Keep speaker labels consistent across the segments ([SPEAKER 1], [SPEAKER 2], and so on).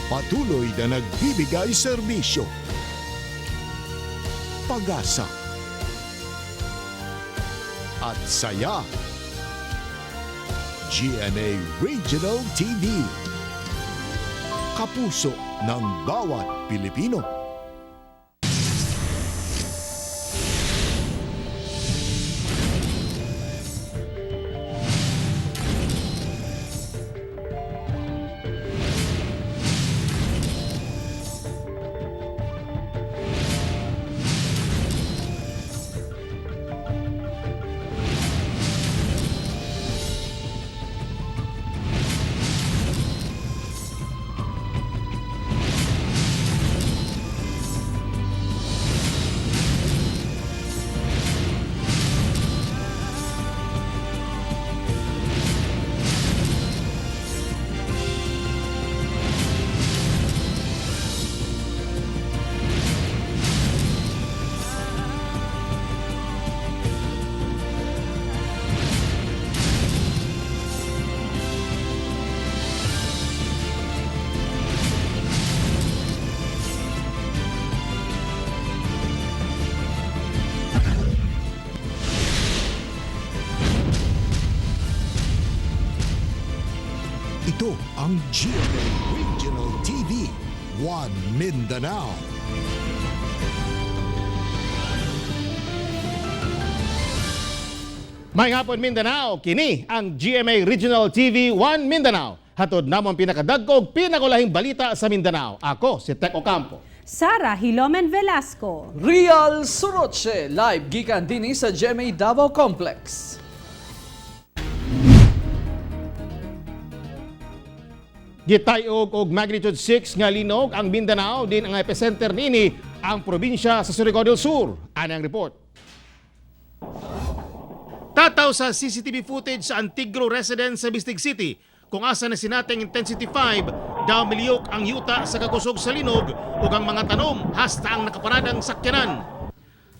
[SPEAKER 1] Patuloy na nagbibigay serbisyo, pag-asa, at saya. GMA Regional TV. Kapuso ng bawat Pilipino. Ito ang GMA Regional TV, One Mindanao.
[SPEAKER 2] May hapon, Mindanao, kini ang GMA Regional TV 1 Mindanao. Hatod namo ang pinakadagkog, pinakulahing balita sa Mindanao. Ako si Tek Ocampo.
[SPEAKER 3] Sara Hilomen Velasco.
[SPEAKER 4] Real Suroche, live gikan dinhi sa GMA Davao Complex.
[SPEAKER 2] Gitayog og magnitude 6 nga linog ang Mindanao din ang epicenter nini ang probinsya sa Surigao del Sur. Ani ang report. Tataw sa CCTV footage sa Antigro residence sa Bistig City kung asa na sinateng intensity 5 daw miliyok ang yuta sa kakusog sa linog ug ang mga tanom hasta ang nakaparadang sakyanan.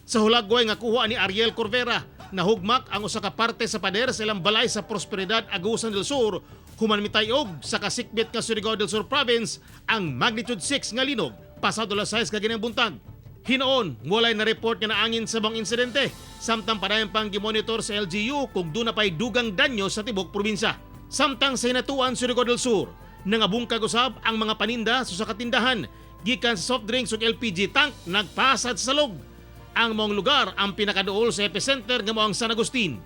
[SPEAKER 2] Sa hulagway nga kuha ni Ariel Corvera, nahugmak ang usa ka parte sa pader sa ilang balay sa Prosperidad, Agusan del Sur, human mitayog sa kasikbit nga Surigao del Sur Province ang magnitude 6 nga linog pasado alas 6 kaginang buntag. Hinoon, walay na report nga naangin sa bang insidente. Samtang padayon pang gimonitor sa LGU kung doon na pa'y dugang danyo sa tibok probinsya. Samtang sa Hinatuan, Surigao del Sur, nangabungkag usab ang mga paninda sa usa ka tindahan gikan sa soft drinks ug LPG tank nagpasad sa salog. Ang maong lugar ang pinakaduol sa epicenter nga mao ang San Agustin.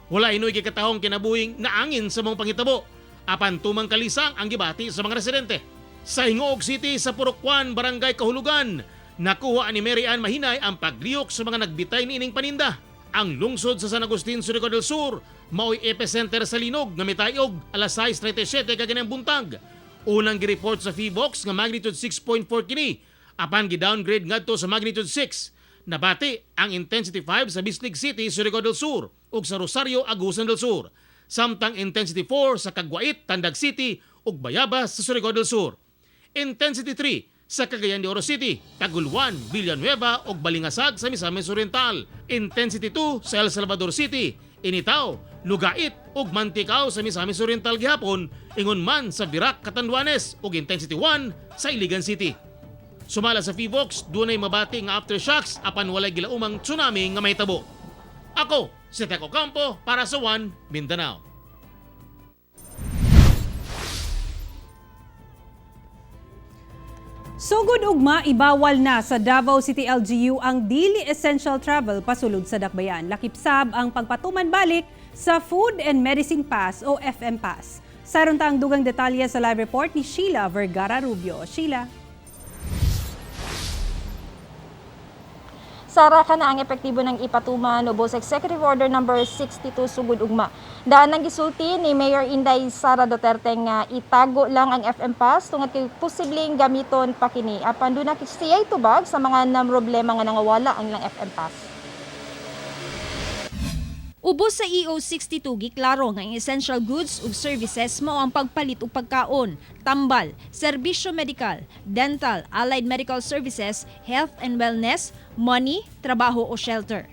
[SPEAKER 2] Wala inoy gikatahong kinabuhing naangin sa maong pangitabo. Apan tumang kalisang ang gibati sa mga residente. Sa Hingoog City sa Purokwan, Barangay Kahulugan, nakuha ni Mary Ann Mahinay ang pagliyok sa mga nagbitay niining paninda. Ang lungsod sa San Agustin, Surigao del Sur, mao'y epicenter sa linog nga mitayog alas 6:37 kaganang buntag. Unang gireport sa PHIVOLCS nga magnitude 6.4 kini, apan gi-downgrade ngadto sa magnitude 6. Nabati ang intensity 5 sa Bislig City, Surigao del Sur ug sa Rosario, Agusan del Sur. Samtang intensity 4 sa Cagwait, Tandag City ug Bayabas sa Surigao del Sur. Intensity 3 sa Cagayan de Oro City, Taguluan, Villanueva ug Balingasag sa Misamis Oriental. Intensity 2 sa El Salvador City, Initao, Lugait ug Manticao sa Misamis Oriental gihapon, ingon man sa Virac, Catanduanes ug intensity 1 sa Iligan City. Sumala sa PHIVOLCS, dunay mabati nga aftershocks apan walay gilaumang tsunami nga mahitabo. Ako, si Teco Campo para sa One Mindanao.
[SPEAKER 3] Sugod ugma, ibawal na sa Davao City LGU ang dili essential travel pasulod sa Dakbayan. Lakip sab ang pagpatuman balik sa Food and Medicine Pass o FM Pass. Saron ta ang dugang detalye sa live report ni Sheila Vergara Rubio. Sheila.
[SPEAKER 5] Sara ka na ang epektibo ng ipatuman ubos Executive Order number 62 sugod ugma. Daan ang gisulti ni Mayor Inday Sara Duterte nga itago lang ang FM Pass tungod kay posibleng gamiton pa kini. Apan duna siya'y tubag sa mga namroblema nga nangawala ang ilang FM Pass.
[SPEAKER 6] Ubos sa EO 62 giklaro nga ang essential goods ug services mao ang pagpalit og pagkaon, tambal, serbisyo medikal, dental, allied medical services, health and wellness, money, trabaho o shelter.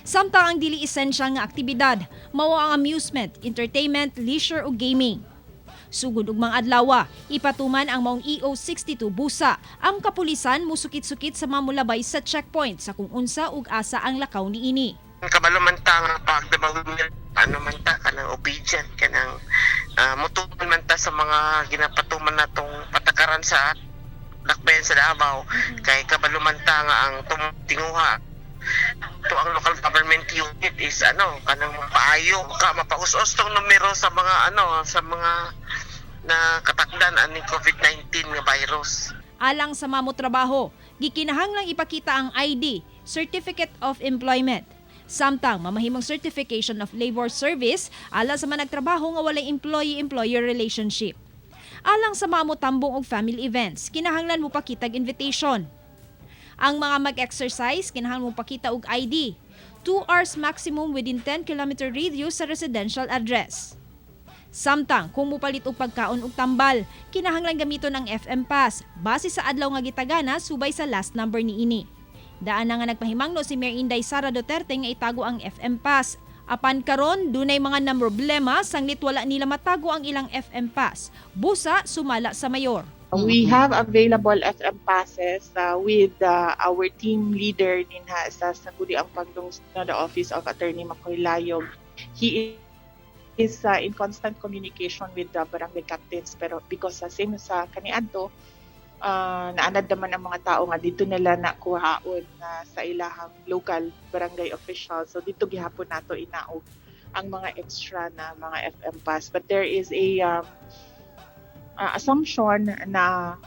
[SPEAKER 6] Samtang ang dili essential nga aktibidad mao ang amusement, entertainment, leisure ug gaming. Sugod ugmang adlawa, ipatuman ang maong EO 62 busa. Ang kapulisan musukit-sukit sa mamulabay sa checkpoint sa kung unsa ug asa ang lakaw niini.
[SPEAKER 7] Kabalo man ta nga pag ano man ta kanang obedient kanang mutuman man ta sa mga ginapatuman natong patakaran sa dakbayan sa Davao kay kabalo man ta nga ang tinguha to ang local government unit is ano kanang mapaayo ka mapaus-us tong numero sa mga ano sa mga na katakdan ani COVID-19 nga virus.
[SPEAKER 6] Alang sa mamotrabaho, gikinahanglang ipakita ang ID, Certificate of Employment. Samtang mamahimong Certification of Labor Service alang sa mga nagtrabaho nga walay employee-employer relationship. Alang sa mamotambong og family events, kinahanglan mo pakitag invitation. Ang mga mag-exercise, kinahanglan mo pakita og ID. 2 hours maximum within 10 km radius sa residential address. Samtang kung mupalit og pagkaon og tambal, kinahanglan gamiton ang FM Pass base sa adlaw nga gitagana subay sa last number niini. Daan na nga nagpahimangno si Mayor Inday Sara Duterte nga itago ang FM Pass. Apan karon dunay mga namroblema sanglit wala nila matago ang ilang FM Pass. Busa sumala sa mayor.
[SPEAKER 8] We have available FM passes with our team leader dinha sa Sangguniang Panglungsod, the Office of Attorney Macoy Layog. He is in constant communication with the barangay captains, pero because sa same sa kaniadto, naanad naman ang mga tao nga dito nila nakuhaon na sa ilahang local barangay official. So dito gihapon nato inaog ang mga extra na mga FM pass. But there is a assumption na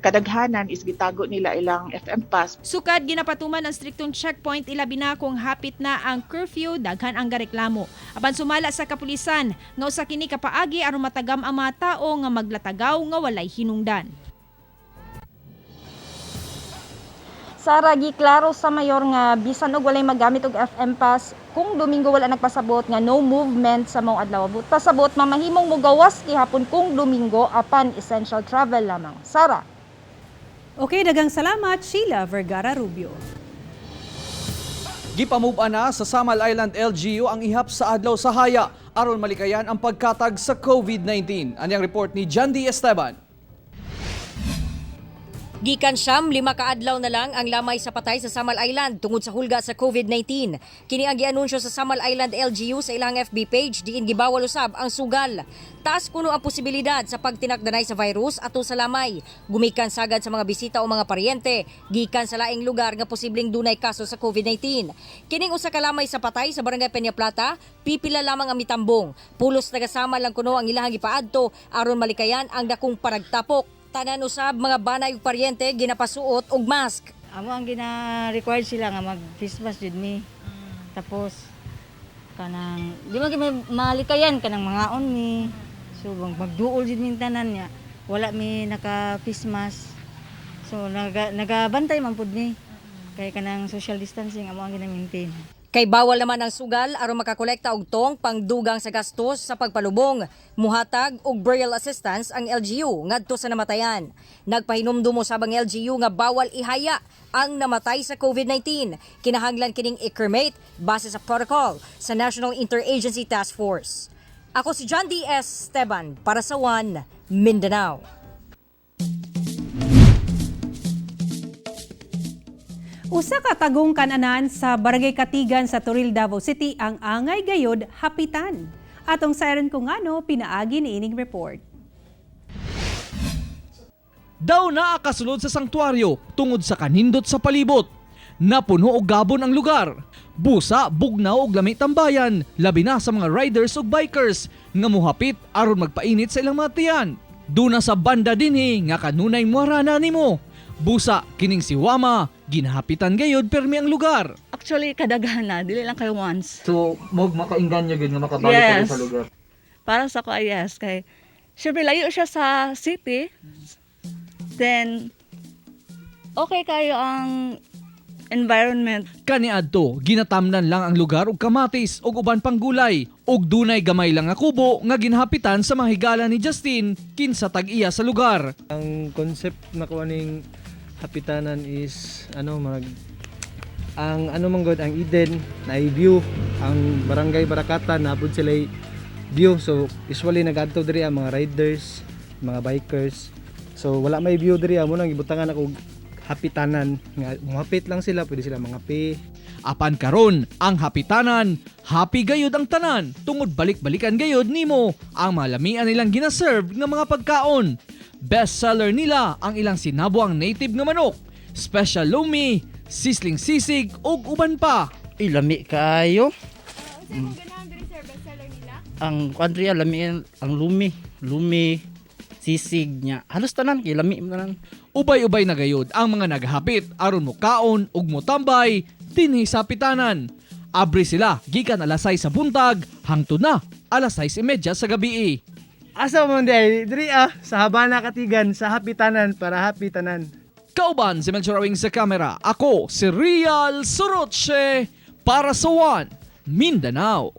[SPEAKER 8] kadaghanan is gitago nila ilang FM pass.
[SPEAKER 6] Sukad ginapatuman ang striktong checkpoint, ilabi na kung hapit na ang curfew, daghan ang gareklamo. Apan sumala sa kapulisan nga usa kini ka paagi aron matagam ang mga tao nga maglatagaw nga walay hinungdan.
[SPEAKER 5] Sara, giklaro sa mayor nga bisan og walay magamit og FM pass kung Domingo wala nagpasabot nga no movement sa maong adlaw. But pasabot mamahimong mogawas gihapon kung Domingo apan essential travel lamang. Sara.
[SPEAKER 3] Okay, dagang salamat, Sheila Vergara Rubio.
[SPEAKER 4] Gipamove na sa Samal Island LGU ang ihap sa Adlaw sa Haya aron malikayan ang pagkatag sa COVID-19. Anyang report ni John D. Esteban.
[SPEAKER 9] Gikan 95 ka adlaw na lang ang lamay sa patay sa Samal Island tungod sa hulga sa COVID-19. Kini ang gianunsyo sa Samal Island LGU sa ilang FB page diin gibawal usab ang sugal. Taas kuno ang posibilidad sa pagtinakdanay sa virus ato sa lamay. Gumikan sagad sa mga bisita o mga paryente gikan sa laing lugar nga posibleng dunay kaso sa COVID-19. Kining usa ka lamay sa patay sa Barangay Peña Plata, pipila lamang ang mitambong. Pulos taga Samal lang kuno ang ilahang gipaadto aron malikayan ang dakong paragtapok. Tanan usab mga banay ug paryente ginapasuot og mask.
[SPEAKER 10] Amo ang gina-required sila nga mag face mask jud mi. Tapos kanang di man may malikayan kanang mangaon mi. So magduol jud mi tanan niya. Wala mi naka face mask. So nagabantay man pud mi. Kay kanang social distancing amo ang gina-maintain.
[SPEAKER 9] Kay bawal naman ang sugal aron makakolekta og tong pangdugang sa gastos sa pagpalubong. Muhatag og burial assistance ang LGU ngadto sa namatayan. Nagpahinumdum usab ang LGU nga bawal ihaya ang namatay sa COVID-19. Kinahanglan kining i-cremate base sa protocol sa National Interagency Task Force. Ako si John D. S. Esteban para sa One Mindanao.
[SPEAKER 3] Usa ka tagong kananan sa Barangay Katigan sa Toril, Davao City ang angay gayod hapitan. Atong siren kung ano pinaagi ni ining report.
[SPEAKER 4] Daw naa kasulod sa sangtuaryo tungod sa kanindot sa palibot. Napuno og gabon ang lugar. Busa, bugnaw og lami tambayan, labi na sa mga riders ug bikers nga muhapit aron magpainit sa ilang mga tiyan. Duna sa banda dinhi nga kanunay muharana nimo. Busa kining si Wama, ginahapitan gayod permi ang lugar.
[SPEAKER 10] Actually kadaghan na, dili lang kay once.
[SPEAKER 11] So, mo makainganyo gyud nga makabalik
[SPEAKER 10] Yes.
[SPEAKER 11] sa lugar.
[SPEAKER 10] Para sa ko ay yes kay syempre layo siya sa city. Then okay kayo ang environment.
[SPEAKER 4] Kaniadto, ginatamnan lang ang lugar og kamatis ug uban pang gulay ug dunay gamay lang nga kubo nga ginahapitan sa mga higala ni Justin kinsa tag-iya sa lugar.
[SPEAKER 12] Ang concept na ko aning hapitanan is ano mag ang ano man god ang Eden na view ang Barangay Barakatan napud sila view. So usually nagadto diri ang mga riders, mga bikers. So wala may view diri, mo nang gibutangan ako hapitanan nga muhapit lang sila, pwede sila mga pi.
[SPEAKER 4] Apan karon ang hapitanan, happy gayud ang tanan tungod balik-balikan gayud nimo ang malamian nilang ginaserve nga mga pagkaon. Best seller nila ang ilang sinabuang native nga manok, special lumi, sisling sisig ug uban pa.
[SPEAKER 13] Lami kaayo. Ang country lami ang lumi, lumi, sisig niya. Halos tanan kay lami man tanan.
[SPEAKER 4] Ubay-ubay na gayud ang mga naghapit aron mokaon ug motambay dinhi sa hapitanan. Abri sila gikan alas 6 sa buntag hangtod na alas 6:30 sa gabii.
[SPEAKER 12] Asa man di ay diri sa Habana Katigan, sa hapitanan para happy tanan.
[SPEAKER 4] Kauban si Melchor Awing sa kamera. Ako si Real Soroche para sa One Mindanao.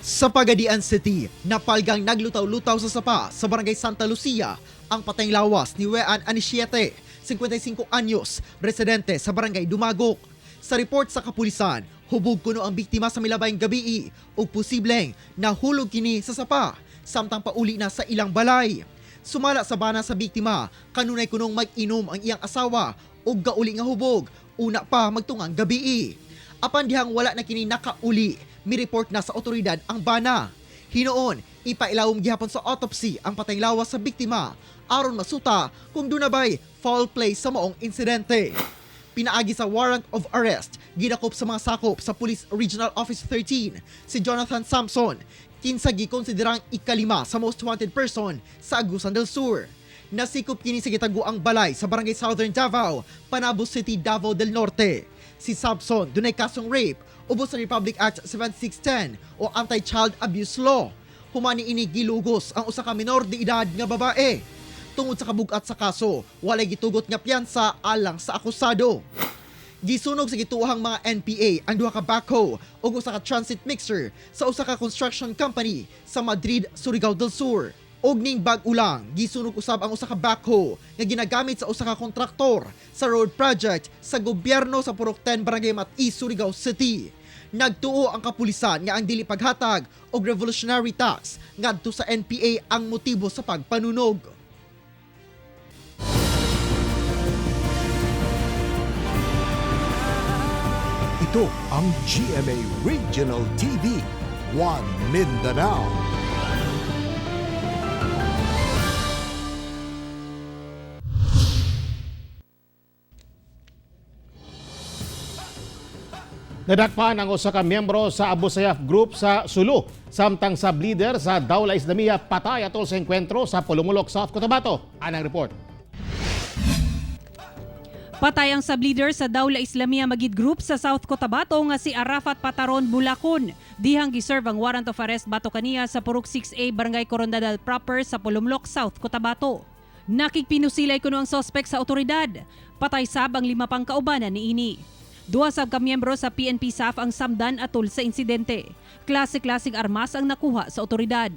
[SPEAKER 14] Sa Pagadian City, napalgang naglutaw-lutaw sa sapa sa Barangay Santa Lucia ang patayng lawas ni Wean Anisiete, 55 anyos, residente sa Barangay Dumagok. Sa report sa kapulisan, hubog kuno ang biktima sa milabayng gabii ug posibleng nahulog kini sa sapa samtang pauli na sa ilang balay. Sumala sa bana sa biktima, kanunay kunong mag-inom ang iyang asawa ug gauli nga hubog, una pa magtungang gabii. Apan dihang wala na kini nakauli, mi-report na sa otoridad ang bana. Hinuon, ipailawom gihapon sa autopsy ang patayng lawas sa biktima aron masuta kung duna bay foul play sa maong insidente. Pinaagi sa warrant of arrest, gidakop sa mga sakop sa Police Regional Office 13 si Jonathan Samson, kinsa gikonsiderang ikalima sa most wanted person sa Agusan del Sur. Nasikop kini sa gitaguang balay sa Barangay Southern Davao, Panabo City, Davao del Norte. Si Samson dunay kasong rape ubos sa Republic Act 7610 o Anti-Child Abuse Law. Humani ini gilugos ang usa ka minor de edad nga babae. Tungod sa kabugat sa kaso, walay gitugot nga piyansa alang sa akusado. Gisunog sa gituohang mga NPA ang duha ka backhoe ug usa ka transit mixer sa usa ka construction company sa Madrid, Surigao del Sur. Og ning bag-o lang, gisunog usab ang usa ka backhoe nga ginagamit sa usa ka kontraktor sa road project sa gobyerno sa Purok 10, Barangay Mati, Surigao City. Nagtuo ang kapulisan nga ang dili paghatag og revolutionary tax ngadto sa NPA ang motibo sa pagpanunog.
[SPEAKER 1] Ito ang GMA Regional TV, One Mindanao.
[SPEAKER 2] Nadakpan ang usa ka miyembro sa Abu Sayyaf Group sa Sulu, samtang sub-leader sa Dawla Islamia patay atol sa engkwentro sa Polomolok, South Cotabato. Anang report.
[SPEAKER 3] Patay ang sub-leader sa Dawla Islamia Magid Group sa South Cotabato nga si Arafat Pataron Bulakon. Dihang giserve ang warrant of arrest batok kaniya sa Purok 6A Barangay Corondadal Proper sa Polomolok, South Cotabato. Nakigpinusilay kuno ang sospek sa otoridad. Patay sab ang lima pang kaubanan niini. Duha sab ka miyembro sa PNP SAF ang samdan atol sa insidente. Klase-klaseng armas ang nakuha sa otoridad.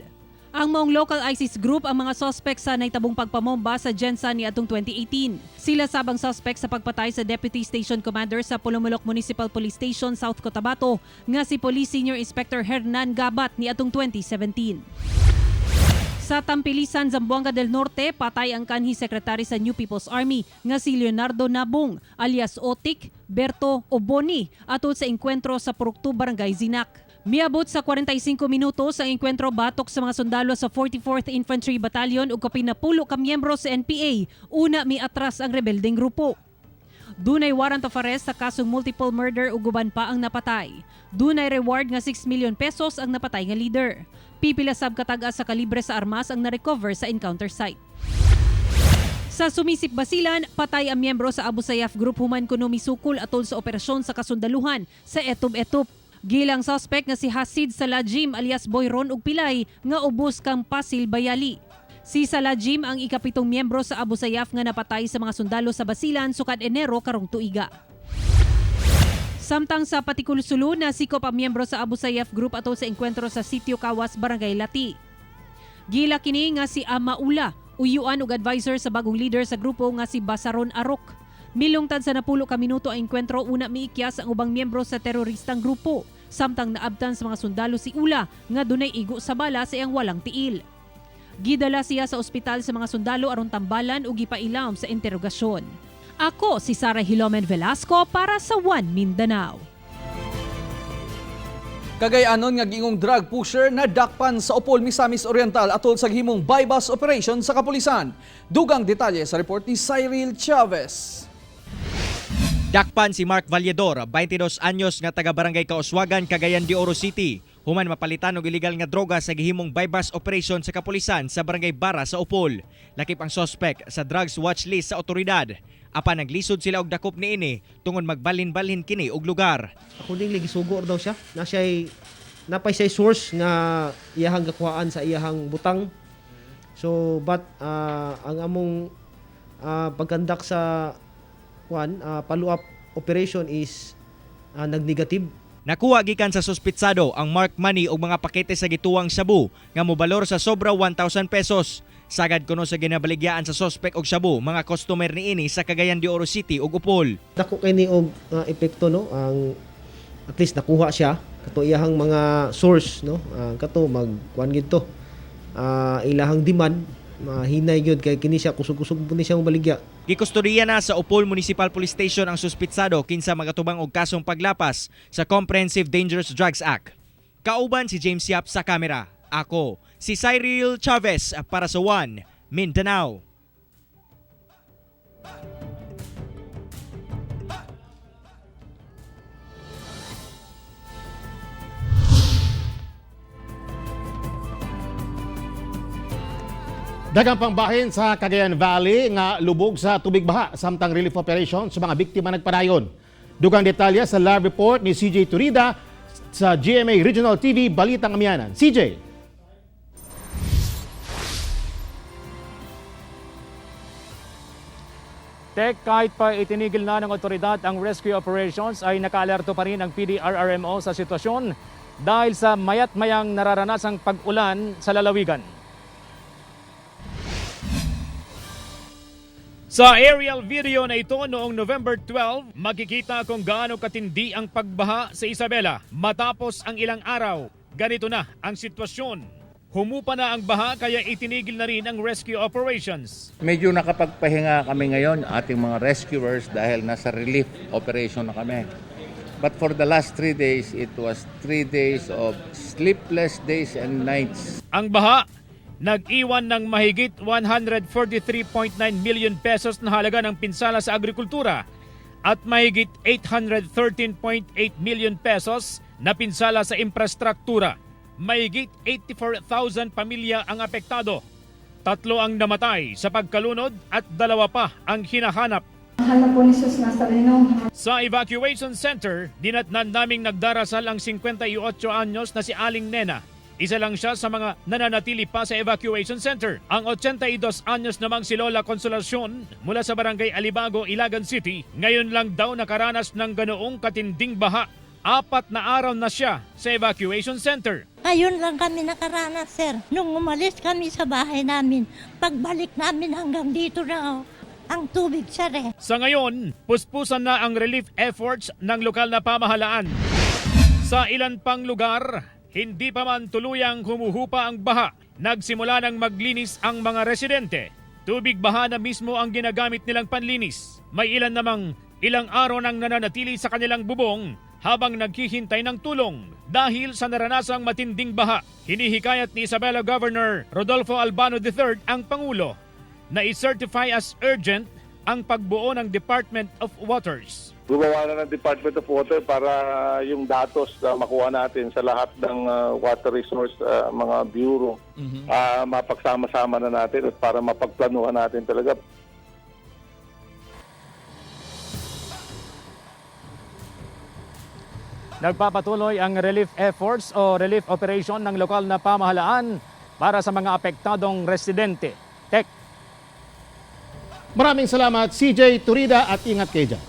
[SPEAKER 3] Ang maong local ISIS group ang mga sospek sa naitabong pagpamomba sa GenSan niadtong 2018. Sila sab ang sospek sa pagpatay sa Deputy Station Commander sa Polomolok Municipal Police Station, South Cotabato, nga si Police Senior Inspector Hernan Gabat niadtong 2017. Sa Tampilisan, Zamboanga del Norte, patay ang kanhi sekretary sa New People's Army nga si Leonardo Nabong alias Otik, Berto o Boni atol sa engkwentro sa Purok 2, Barangay Zinak. Miabot sa 45 minuto sa engkwentro batok sa mga sundalo sa 44th Infantry Battalion ug kapin napulo ka miyembro sa NPA, una miatras ang rebeldeng grupo. Dunay warrant of arrest sa kasong multiple murder ug uban pa ang napatay. Dunay reward nga 6 million pesos ang napatay nga leader. Pipila sab katag-a sa kalibre sa armas ang na-recover sa encounter site. Sa Sumisip Basilan, patay ang miyembro sa Abu Sayyaf Group human kuno misukol atol sa operasyon sa kasundaluhan sa Etub-Etup. Gilang suspect nga si Hasid Salajim alias Boyron ug Pilay nga ubos kang Pasil Bayali. Si Salajim ang ikapitong miyembro sa Abu Sayyaf nga napatay sa mga sundalo sa Basilan sukad Enero karong tuiga. Samtang sa Patikul Sulu, nasikop ang miyembro sa Abu Sayyaf Group atol sa engkwentro sa Sitio Kawas, Barangay Lati. Gila kini nga si Ama Ula, uyuan ug advisor sa bagong leader sa grupo nga si Basaron Arok. Milungtad sa 10 ka minuto ang engkwentro, una miikyas ang ubang miyembro sa teroristang grupo. Samtang naabtan sa mga sundalo si Ula nga dunay igo sa bala sa iyang walang tiil. Gidala siya sa ospital sa mga sundalo aron tambalan ug gipailawom sa interogasyon. Ako si Sara Hilomen Velasco para sa One Mindanao.
[SPEAKER 4] Kagayanon nga giingong drug pusher na dakpan sa Opol, Misamis Oriental atol sa gihimong buy-bust operation sa kapulisan. Dugang detalye sa report ni Cyril Chavez.
[SPEAKER 15] Dakpan si Mark Valledor, 22 anyos nga taga Barangay Kauswagan, Cagayan de Oro City. Human mapalitan og illegal nga droga sa gihimong buy-bust operation sa kapulisan sa Barangay Bara sa Opol. Lakip ang suspect sa drugs watch list sa otoridad. Apan naglisod sila og dakop niini tungod magbalhin-balhin kini og lugar.
[SPEAKER 16] Accordingly, gisugo daw siya na siya'y napay siya'y source nga iyahang gakuhaan sa iyahang butang. So but ang among pagkandak sa kuan follow-up operation is nagnegative.
[SPEAKER 15] Nakuha gikan sa suspitsado ang mark money og mga pakete sa gituwang shabu nga mobalor sa sobra 1,000 pesos. Sagad kuno sa ginabaligyaan sa sospek og shabu mga customer niini sa Cagayan de Oro City ug Upol.
[SPEAKER 16] Dako kay ni og epekto, no, ang at least nakuha siya kato iyahang mga source, no, kato mag kuan gid to, ilahang demand mahinay gyud kay kini siya kusog-kusog po ni siya mobaligya.
[SPEAKER 15] Gikustodiya na sa Upol Municipal Police Station ang suspitsado kinsa magatubang og kasong paglapas sa Comprehensive Dangerous Drugs Act. Kauban si James Yap sa kamera. Ako, si Cyril Chavez para sa One Mindanao.
[SPEAKER 2] Daghang pangbahin sa Cagayan Valley nga lubog sa tubig baha samtang relief operation sa mga biktima nagpadayon. Dugang detalye sa live report ni CJ Turida sa GMA Regional TV Balitang Amihanan. CJ.
[SPEAKER 17] Tek, kahit pa itinigil na ng otoridad ang rescue operations ay nakaalerto pa rin ang PDRRMO sa sitwasyon dahil sa mayat mayang nararanasang pag-ulan sa lalawigan. Sa aerial video na ito noong November 12, makikita kung gaano katindi ang pagbaha sa Isabela. Matapos ang ilang araw, ganito na ang sitwasyon. Humupa na ang baha kaya itinigil na rin ang rescue operations.
[SPEAKER 18] Medyo nakapagpahinga kami ngayon, ating mga rescuers, dahil nasa relief operation na kami. But for the last 3 days, it was 3 days of sleepless days and nights.
[SPEAKER 17] Ang baha, nag-iwan ng mahigit 143.9 million pesos na halaga ng pinsala sa agrikultura at mahigit 813.8 million pesos na pinsala sa imprastruktura. Mahigit 84,000 pamilya ang apektado. Tatlo ang namatay sa pagkalunod at dalawa pa ang hinahanap.
[SPEAKER 19] Mahal na po ni Jesus Nazareno.
[SPEAKER 17] Sa evacuation center, dinatnan naming nagdarasal ang 58 anyos na si Aling Nena. Isa lang siya sa mga nananatili pa sa evacuation center. Ang 82 anyos namang si Lola Consolacion mula sa barangay Alibago, Ilagan City, ngayon lang daw nakaranas ng ganoong katinding baha. 4 na araw na siya sa evacuation center.
[SPEAKER 20] Ayun lang kami nakaranas, sir. Nung umalis kami sa bahay namin, pagbalik namin hanggang dito na oh, ang tubig, sir eh.
[SPEAKER 17] Sa ngayon, puspusan na ang relief efforts ng lokal na pamahalaan. Sa ilan pang lugar, hindi pa man tuluyang humuhupa ang baha. Nagsimula ng maglinis ang mga residente. Tubig baha na mismo ang ginagamit nilang panlinis. May ilan namang ilang araw nang nananatili sa kanilang bubong habang naghihintay ng tulong dahil sa naranasang matinding baha. Hinihikayat ni Isabela Governor Rodolfo Albano III ang Pangulo na i-certify as urgent ang pagbuo ng Department of Waters.
[SPEAKER 21] Gumawa na ng Department of Water para yung datos na makuha natin sa lahat ng water resource mga bureau, mapagsama-sama na natin at para mapagplanuhan natin talaga.
[SPEAKER 17] Nagpapatuloy ang relief efforts o relief operation ng lokal na pamahalaan para sa mga apektadong residente. Tek.
[SPEAKER 2] Maraming salamat CJ Turida at ingat kayo dyan.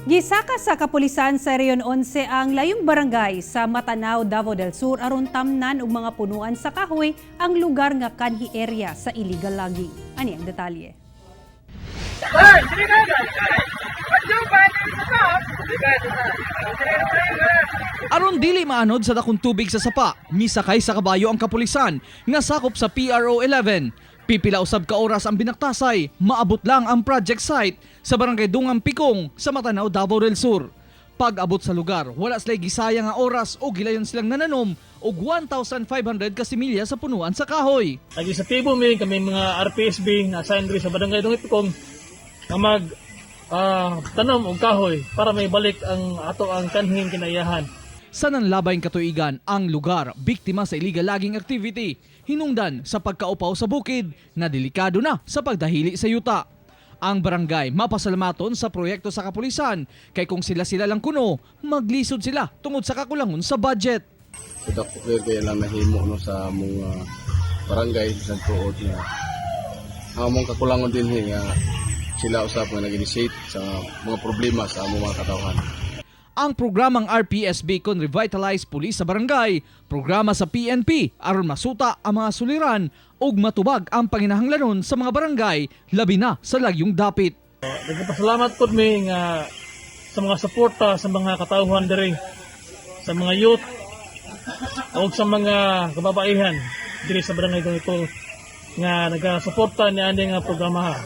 [SPEAKER 3] Gisaka sa kapulisan sa Region 11 ang layong barangay sa Matanao, Davao del Sur aron tamnan og mga punuan sa kahoy ang lugar nga kanhi area sa illegal logging. Ani ang detalye.
[SPEAKER 4] Aron dili maanod sa dakong tubig sa sapa, misakay sa kabayo ang kapulisan nga sakop sa PRO 11. Pipila usab ka oras ang binaktasay, maabot lang ang project site sa Barangay Dungang Pikong sa Matanao, Davao del Sur. Pag-abot sa lugar, wala sila gisaya nga oras o gilayon silang nananom og 1,500 ka similya sa punuan sa kahoy.
[SPEAKER 7] Nag-isatibo mi kami mga RPSB na assigned diri sa Barangay Dungang Pikong nga mag tanom og kahoy para may balik ang ato ang kanhing kinaiyahan.
[SPEAKER 4] Sa nanlabayng katuigan, ang lugar biktima sa illegal logging activity, hinungdan sa pagkaupaw sa bukid na delikado na sa pagdahili sa yuta. Ang barangay mapasalamaton sa proyekto sa kapulisan kay kung sila-sila lang kuno, maglisod sila tungod sa kakulangon sa budget.
[SPEAKER 22] So dako kay lang nahimo no sa among barangay sa tuod nga ang among kakulangon dinhi nga sila usab nga nag-initiate sa mga problema sa among mga katawhan.
[SPEAKER 4] Ang programang RPSB kon Revitalize Police sa Barangay, programa sa PNP aron masuta ang mga suliran ug matubag ang panginahanglanon sa mga barangay labi na sa lagyong dapit.
[SPEAKER 7] Nagpasalamat pod mi nga sa mga suporta sa mga katawhan diri, sa mga youth o sa mga kababaihan diri sa Barangay Dungang nga nagasuporta ni ani nga programa.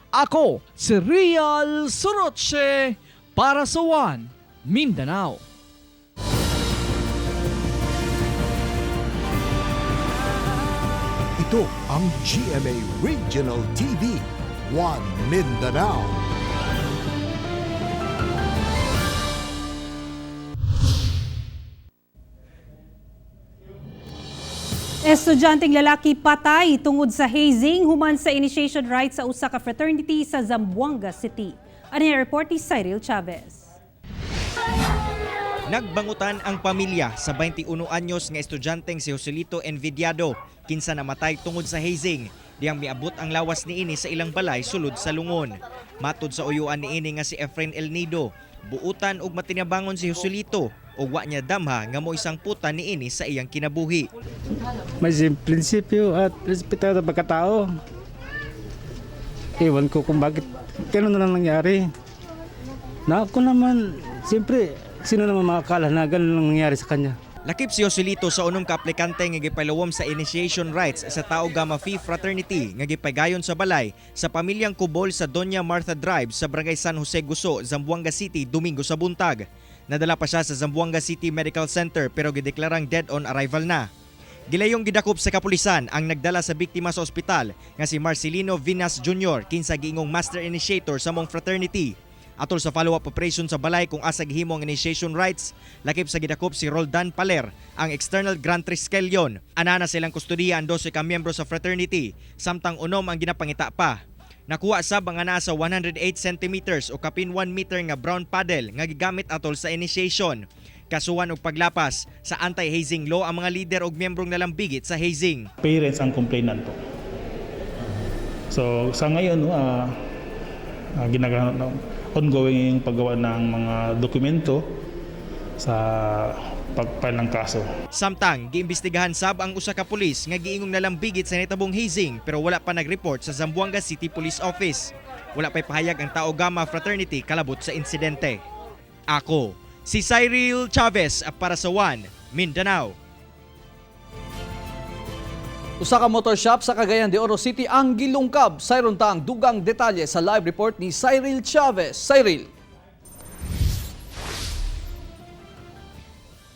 [SPEAKER 4] Ako si Real Soroche para sa One Mindanao.
[SPEAKER 1] Ito ang GMA Regional TV, One Mindanao.
[SPEAKER 3] Estudyanteng lalaki patay tungod sa hazing human sa initiation rites sa usa ka fraternity sa Zamboanga City. Ano yung report ni Cyril Chavez?
[SPEAKER 15] Nagbangutan ang pamilya sa 21 anyos nga estudyanteng si Joselito Envidiado, kinsa namatay tungod sa hazing. Diyang miabot ang lawas niini sa ilang balay sulod sa lungon. Matud sa uyuan niini nga si Efren El Nido, buutan og matinabangon si Joselito ug wa niya damha nga mo isang puta niini sa iyang kinabuhi.
[SPEAKER 23] May prinsipyo at respetado pagkatao. Ewan ko kung bakit ganun na lang nangyari. Na ako naman, siyempre, sino naman makakala na ganun lang nangyari sa kanya.
[SPEAKER 15] Lakip si Joselito sa unom ka aplikante nga gipalawom sa initiation rites sa Tau Gamma Phi Fraternity nga gipagayon sa balay sa pamilyang Kubol sa Doña Martha Drive sa Barangay San Jose Guso, Zamboanga City, Domingo sa buntag. Nadala pa siya sa Zamboanga City Medical Center pero gideklarang dead on arrival na. Gilayong gidakop sa kapulisan ang nagdala sa biktima sa ospital nga si Marcelino Vinas Jr. kinsa giingong master initiator sa mong fraternity. Atol sa follow-up operation sa balay kung asa gihimo ang initiation rites, lakip sa gidakop si Roldan Paler, ang external Grand Triskelion. Anana silang kustodiya ang 12 ka miyembro sa fraternity, samtang unom ang ginapangita pa. Nakuha sab ang ana sa 108 centimeters o kapin 1 meter nga brown paddle nga gigamit atol sa initiation. Kasuhan og paglapas sa anti-hazing law ang mga lider og miyembrong nalambigit sa hazing.
[SPEAKER 24] Parents ang complainant po. So sa ngayon, no, ginagawa no, ongoing yung paggawa ng mga dokumento sa pagpile ng kaso.
[SPEAKER 15] Samtang giimbestigahan sab ang usa ka pulis nga giingong nalambigit sa nitabong hazing pero wala pa nagreport sa Zamboanga City Police Office. Wala pa'y pahayag ang Tau Gamma Fraternity kalabot sa insidente. Ako, si Cyril Chavez para sa One Mindanao.
[SPEAKER 4] Usa ka motor shop sa Cagayan de Oro City ang gilungkab. Sayron ta ang dugang detalye sa live report ni Cyril Chavez. Cyril.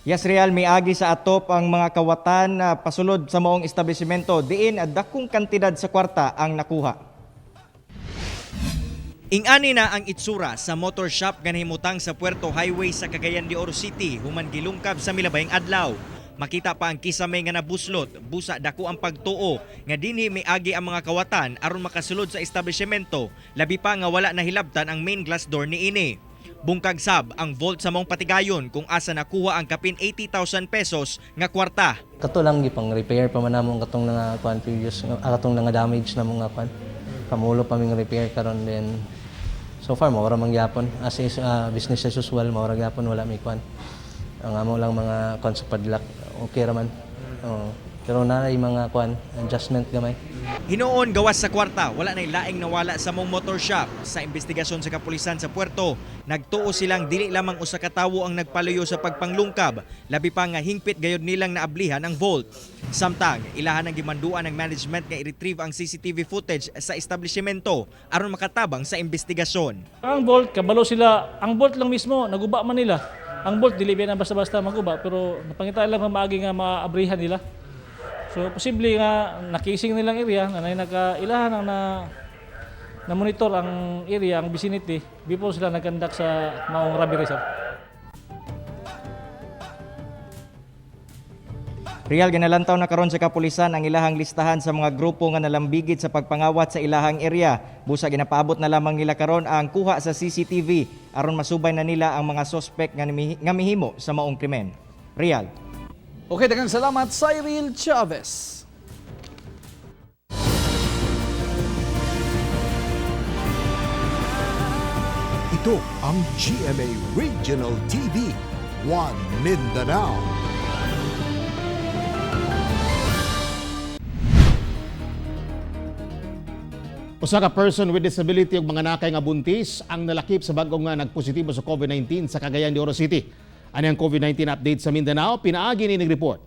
[SPEAKER 15] Yes, Real, miagi sa atop ang mga kawatan na pasulod sa maong establishmento. Diin, dakong kantidad sa kwarta ang nakuha. Ingani na ang itsura sa motor shop nga nahimutang sa Puerto Highway sa Cagayan de Oro City human gilungkab sa milabayng adlaw. Makita pa ang kisame nga nabuslot, busa dako ang pagtuo nga dinhi miagi ang mga kawatan aron makasulod sa establishmento, labi pa nga wala nahilabtan ang main glass door niini. Bungkag sab ang vault sa mong patigayon kung asa nakuha ang kapin 80,000 pesos nga kwarta.
[SPEAKER 25] Kato lang gipang repair pa man namo ang katong nga kuan previous katong nga damage na mga kuan. Kamulo pa ming repair karon, then so far mao ra man gyapon as is, business as usual, mao ra gyapon, wala may kuan. Ang amo lang mga kuan sa padlock, okay ra man. Oh. Pero naay mga kuan adjustment gamay.
[SPEAKER 15] Hinuon gawas sa kwarta, wala nay laing nawala sa mong motor shop. Sa investigasyon sa kapulisan sa puerto, nagtuo silang dili lamang usa ka tawo ang nagpaluyo sa pagpanglungkab, labi pa nga hingpit gayod nilang naablihan ang vault. Samtang ilahan ang gimanduan ng management nga i-retrieve ang CCTV footage sa establishmento aron makatabang sa investigasyon.
[SPEAKER 7] Ang vault, kabalo sila, ang vault lang mismo, naguba man nila. Ang vault, dili na basta-basta maguba, pero napangita lang maagi nga maabrihan nila. So, posible nga nakising nilang area, na nay nakailahan ang na monitor ang area, ang vicinity, before sila nag-conduct sa maong robbery, sir.
[SPEAKER 15] Real ginalantaw na karon sa kapulisan ang ilahang listahan sa mga grupo nga nalambigit sa pagpangawat sa ilahang area. Busa ginapaabot na lamang nila karon ang kuha sa CCTV aron masubay na nila ang mga sospek nga mihimo sa maong krimen. Real.
[SPEAKER 4] Okay, daghang salamat Cyril Chavez.
[SPEAKER 1] Ito ang GMA Regional TV, One Mindanao.
[SPEAKER 2] Usa ka person with disability ug mga nakay nga buntis ang nalakip sa bag-ong nga nagpositibo sa COVID-19 sa Cagayan de Oro City. Ani ang COVID-19 update sa Mindanao, pinaagi ni report.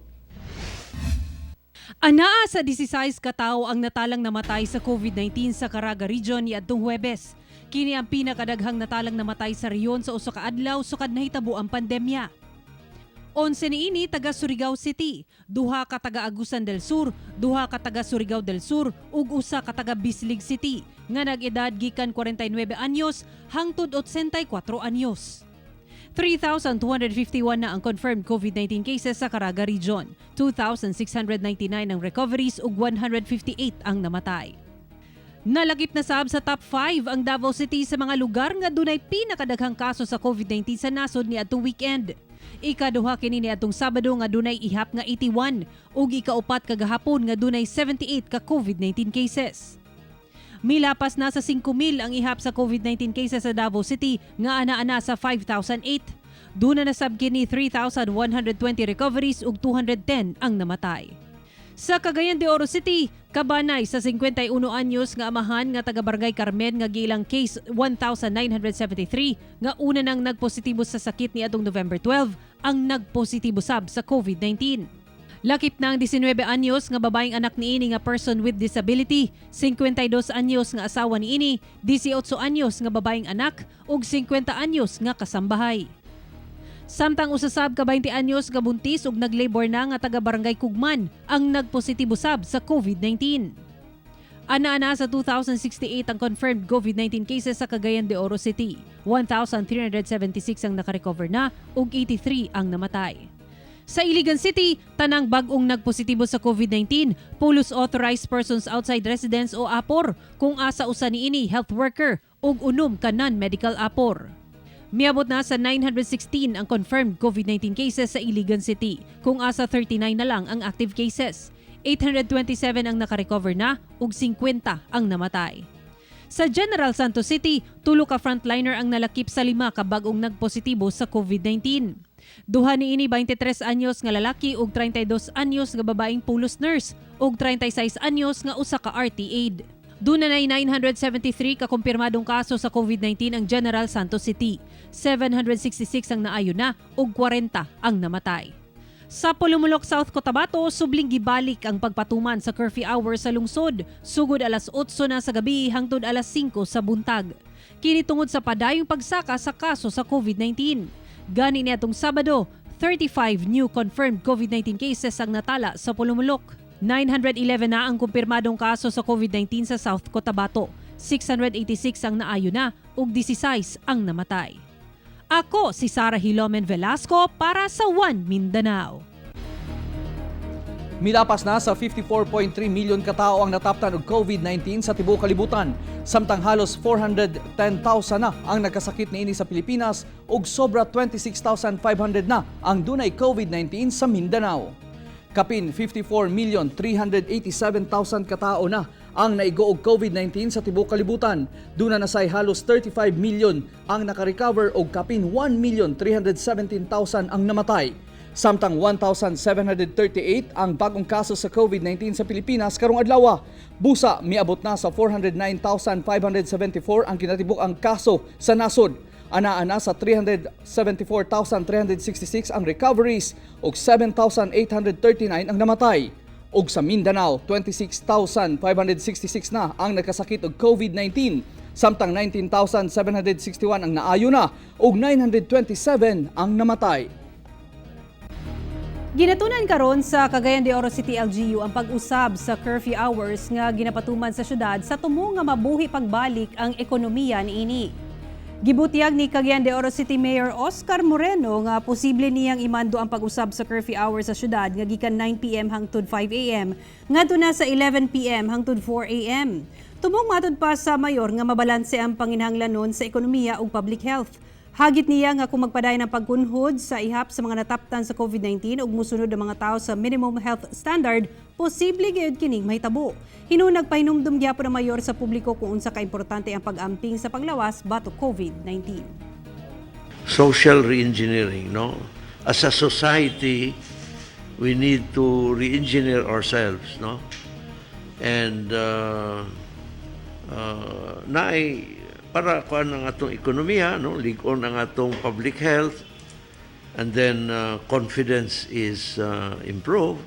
[SPEAKER 3] Anaa sa 16 ka tawo ang natalang namatay sa COVID-19 sa Caraga Region niadtong Huwebes. Kini ang pinakadaghang natalang namatay sa rehiyon sa usa ka adlaw sukad nahitabo ang pandemya. 11 niini taga Surigao City, duha ka taga Agusan del Sur, duha ka taga Surigao del Sur ug usa ka taga Bislig City nga nag-edad gikan 49 anyos hangtod 84 anyos. 3,251 na ang confirmed COVID-19 cases sa Caraga Region, 2,699 ang recoveries ug 158 ang namatay. Nalagip na sab sa top 5 ang Davao City sa mga lugar nga dunay pinakadaghang kaso sa COVID-19 sa nasod niadtong weekend. Ikaduha kini niadtong Sabado nga dunay ihap nga 81 ug ikaupat kagahapon nga dunay 78 ka COVID-19 cases. Milapas na sa 5,000 ang ihap sa COVID-19 cases sa Davao City nga ana-ana sa 5,008. Duna na sab kini 3,120 recoveries ug 210 ang namatay. Sa Cagayan de Oro City, kabanay sa 51 anyos nga amahan nga taga Barangay Carmen nga giilang case 1973 nga una nang nagpositibo sa sakit niadtong November 12 ang nagpositibo sab sa COVID-19. Lakip na ang 19 anyos nga babaeng anak niini nga person with disability, 52 anyos nga asawa niini, 18 anyos nga babaeng anak ug 50 anyos nga kasambahay. Samtang usasab ka 20 anyos nga buntis ug naglabor na nga taga Barangay Kugman ang nagpositibo sab sa COVID-19. Ana-ana sa 2,068 ang confirmed COVID-19 cases sa Cagayan de Oro City. 1,376 ang nakarecover na ug 83 ang namatay. Sa Iligan City, tanang bag-ong nagpositibo sa COVID-19, pulos authorized persons outside residence o APOR, kung asa usa niini health worker ug unom ka non-medical APOR. Miabot na sa 916 ang confirmed COVID-19 cases sa Iligan City, kung asa 39 na lang ang active cases. 827 ang nakarecover na ug 50 ang namatay. Sa General Santos City, tulo ka frontliner ang nalakip sa 5 ka bag-ong nagpositibo sa COVID-19. Duha niini 23 anyos nga lalaki ug 32 anyos nga babaeng pulos nurse ug 36 anyos nga usa ka RT aide. Duna nay 973 ka kumpirmadong kaso sa COVID-19 ang General Santos City. 766 ang naayo na ug 40 ang namatay. Sa Polomolok, South Cotabato, subling gibalik ang pagpatuman sa curfew hour sa lungsod, sugod alas 8 na sa gabi hangtod alas 5 sa buntag. Kini tungod sa padayong pagsaka sa kaso sa COVID-19. Gani niadtong Sabado, 35 new confirmed COVID-19 cases ang natala sa Polomolok. 911 na ang kumpirmadong kaso sa COVID-19 sa South Cotabato. 686 ang naayo na ug 16 ang namatay. Ako si Sara Hilomen Velasco para sa One Mindanao.
[SPEAKER 4] Milapas na sa 54.3 milyon katao ang nataptan og COVID-19 sa tibuok kalibutan. Samtang halos 410,000 na ang nagkasakit niini sa Pilipinas ug sobra 26,500 na ang dunay COVID-19 sa Mindanao. Kapin 54,387,000 katao na ang naigo og COVID-19 sa tibuok kalibutan. Duna na say halos 35 million ang nakarecover og kapin 1,317,000 ang namatay. Samtang 1,738 ang bagong kaso sa COVID-19 sa Pilipinas karong adlaw. Busa miabot na sa 409,574 ang kinatibuk-ang kaso sa nasod. Ana-ana sa 374,366 ang recoveries ug 7,839 ang namatay. Ug sa Mindanao, 26,566 na ang nagkasakit og COVID-19, samtang 19,761 ang naayo na ug 927 ang namatay.
[SPEAKER 3] Ginatunan karon sa Cagayan de Oro City LGU ang pag-usab sa curfew hours nga ginapatuman sa syudad sa tumo nga mabuhi pagbalik ang ekonomiya niini. Gibutyag ni Cagayan de Oro City Mayor Oscar Moreno nga posible niyang imando ang pag-usab sa curfew hours sa syudad nga gikan 9 PM hangtod 5 AM ngadto na sa 11 PM hangtod 4 AM. Tumong matud pa sa mayor nga mabalanse ang panginahanglanon sa ekonomiya ug public health. Hagit niya nga kung magpadayon ang pagkunhod sa ihap sa mga nataptan sa COVID-19 ug musunod ang mga tao sa minimum health standard, posible gayud kining mahitabo. Hinuon nagpahinumdum gyapon ang mayor sa publiko kung unsa ka importante ang pag-amping sa paglawas batok COVID-19.
[SPEAKER 5] Social reengineering, no? As a society, we need to re-engineer ourselves, no? And naay para kuan ang atong ekonomiya, no? Lig-on ang atong public health, and then confidence is improved.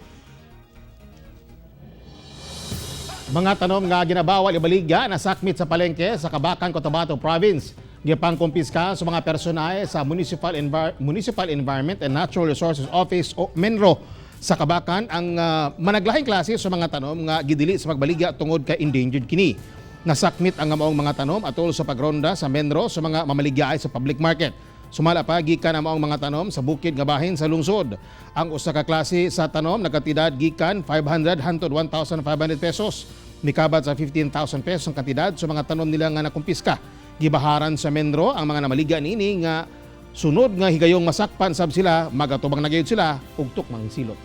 [SPEAKER 2] Mga tanom nga ginabawal ibaligya nasakmit sa palengke sa Kabacan, Cotabato Province. Gipangkumpiska sa mga personahe sa Municipal Environment and Natural Resources Office o MENRO sa Kabacan ang managlahing klase sa mga tanom nga gidili sa pagbaligya tungod kay endangered kini. Nasakmit ang maong mga tanom atol sa pagronda sa MENRO sa mga mamaligyaay sa public market. Sumala pa, gikan ang maong mga tanom sa bukid nga bahin sa lungsod. Ang usa ka klase sa tanom nagkantidad gikan 500 hantod 1,500 pesos. Mikabat sa 15,000 pesos ang kantidad sa mga tanom nila nga nakumpiska. Gibaharan sa MENRO ang mga namaligya niini nga sunod nga higayong masakpan sab sila, magatubang na gayud sila ug tukmang silot.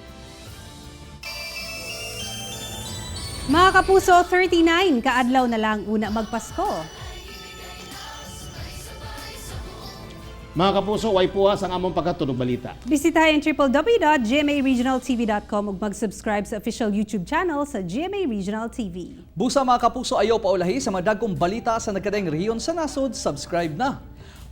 [SPEAKER 3] Mga kapuso, 39 kaadlaw na lang una magpasko.
[SPEAKER 2] Mga kapuso, way puwas ang among pagkatunog balita.
[SPEAKER 3] Bisitahin www.gmaregionaltv.com ug mag-subscribe sa official YouTube channel sa GMA Regional TV.
[SPEAKER 4] Busa, mga kapuso, ayaw paulahi sa mga dagkong balita sa nagkadaing rehiyon sa nasod, subscribe na.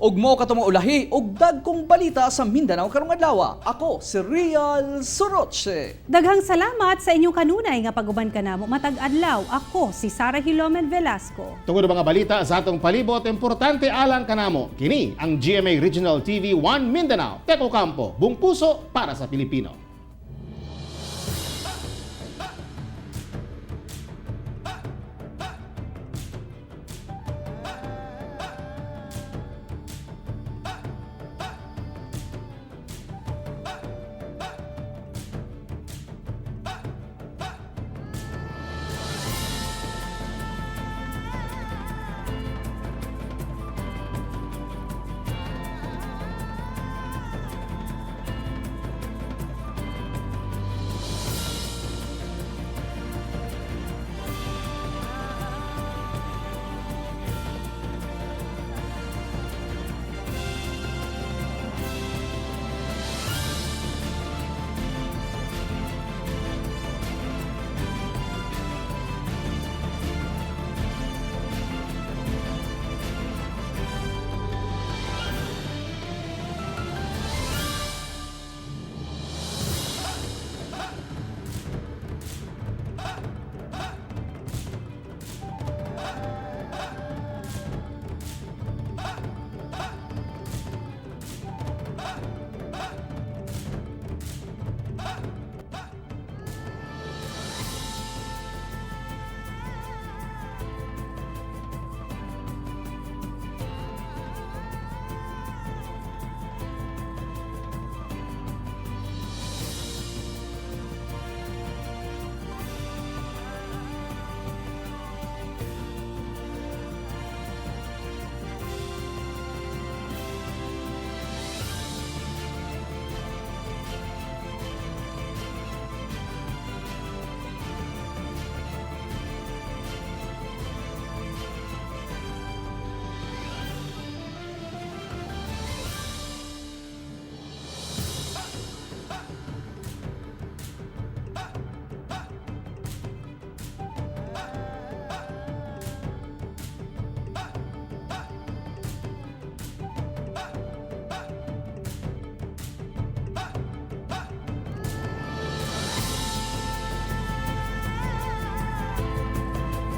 [SPEAKER 4] Ug mo katong ulahi og dagkong balita sa Mindanao karong adlaw. Ako si Real Soroche.
[SPEAKER 3] Daghang salamat sa inyong kanunay nga pag-uban kanamo matag adlaw. Ako si Sara Hilomen Velasco.
[SPEAKER 2] Tungod mga balita sa atong palibot, importante alang kanamo. Kini ang GMA Regional TV 1 Mindanao. Teko Campo, buong puso para sa Pilipino.